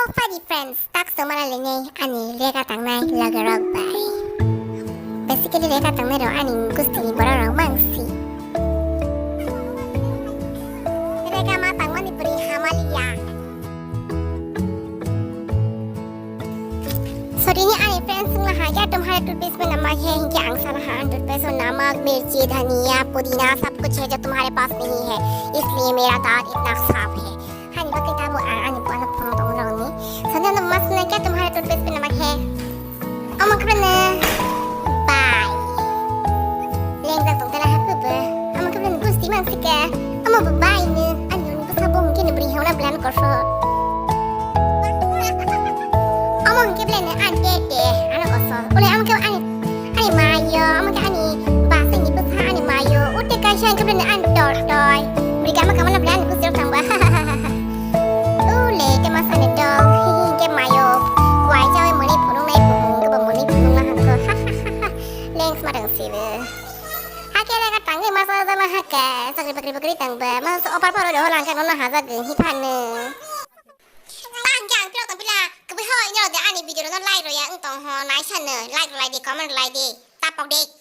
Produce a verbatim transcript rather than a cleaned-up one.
Oh, fadi friends, tak semana lenei ani rega tangnai lagarok bai. Basically, rega tangnai rok ani gustini borok rok mangsi. Rega ma tangmani bwrwi hamaliya. Sori ni ani friends wngna ha ya tum hare toothpaste mein namak hai, hinke ang sana ha toothpaste mein namak, mirchi, dhaniya, pudina, sab kuch hai jo tumhare paas nahi hai, isliye mera daant itna saaf hai. Hani bagwi tabuk ang ani buano phone tong rokni. Sanya no mas na kya tumhare toothpaste pe namak hai? Omo khe ne bai. Lengjak tong tela hakhe bo. Omo khe ne gusti mang sike. Omo bo bai ne ani ni bwsa bo hwnkhe ne bwrwi hwnna bwlano koso. Omo hwnkhe bwlai ne ani te te ano koso. Ule omo khe ani Ani mayo, omo khe ani basai ni bwsa ani mayo. Ute kaisa hwnkhe bini ani dol toi. Bini kama kama no bini ani bwsajak thangba. Ule khe masa ni dol. Hihi khe mayo. Kuai chawi mani phunuk nai phunuk khe bo mani phunuk na hangko. Lengs ma rang sibe. Hake rega tangwi masa jama hake. Sakri bakri bakri tangba. Masa opar paro de holang khe no haja geng hi phanu. Tang khe ang phirok tong phila, kwbui hoi, nirok de ani video no like rw ya wng tong ho, naisano like rw lai di, comment rw lai di, tapok di.